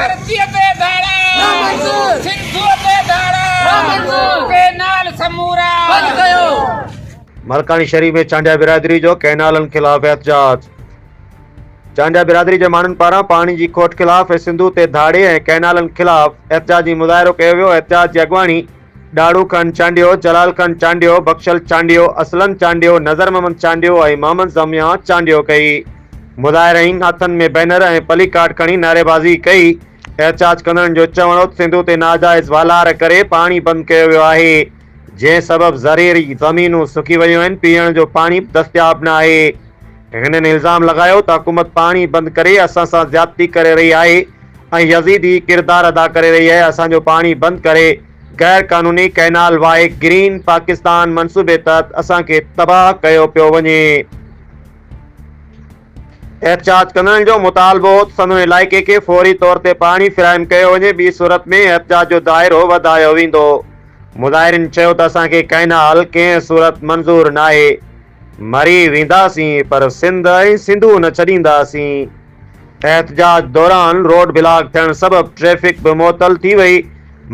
ڌرتيء تي ڌاڙا سنڌوء تي ڌاڙا ڪئنال سمورا بند ڪيو. ملڪاڻي شريف ۾ چانڊيا برادري جو ڪئنالن خلاف احتجاج، چانڊيا برادري جي ماڻهن پاران پاڻي جي کوٽ خلاف ۽ سنڌو تي ڌاڙي ۽ ڪئنالن خلاف احتجاجي مظاهرو ڪيو ويو، احتجاج جي اڳواڻي ڏاڙهو خان چانڊيو، جلال خان چانڊيو، بخشل چانڊيو، اسلم چانڊيو، نظر محمد چانڊيو ۽ محمد زميان چانڊيو ڪئي. مظاهرين هٿن ۾ بينر ۽ پلي ڪارڊ کڻي نعريبازي ڪئي. احتجاج ڪندڙن جو چوڻ هو ته سنڌو تي ناجائز والار ڪري پاڻي بند ڪيو ويو آهي، جنهن سبب زرعي زمينون سڪي ويون آهن، پيئڻ جو پاڻي به دستياب ناهي. هنن الزام لڳايو ته حڪومت پاڻي بند ڪري اسان سان زيادتي ڪري رهي آهي ۽ يزيدي ڪردار ادا ڪري رهي آهي، اسان جو پاڻي بند ڪري غير قانوني ڪئنال واهي گرين پاڪستان منصوبي تحت اسان کي تباهه ڪيو پيو وڃي. احتجاج ڪندڙن جو مطالبو هو ته سندن علائقي کي فوري طور تي پاڻي فراهم ڪيو وڃي ٻي صورت ۾ احتجاج جو دائرو وڌايو ويندو. مظاهرين چيو ته اسان کي ڪئنال ڪنهن صورت منظور ناهي، مري وينداسين پر سنڌ ۽ سنڌو نه ڇڏينداسين. احتجاج دوران روڊ بلاڪ ٿيڻ سبب ٽريفڪ به معطل ٿي وئي،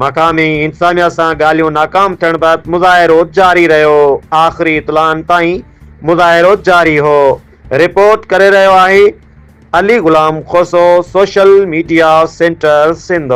مقامي انتظاميا سان ڳالهيون ناڪام ٿيڻ بعد مظاهرو جاري رهيو، آخري اطلاعن تائين مظاهرو جاري هو، رپورٽ ڪري رهيو آهي Ali Ghulam Khoso, social media centre Sindh.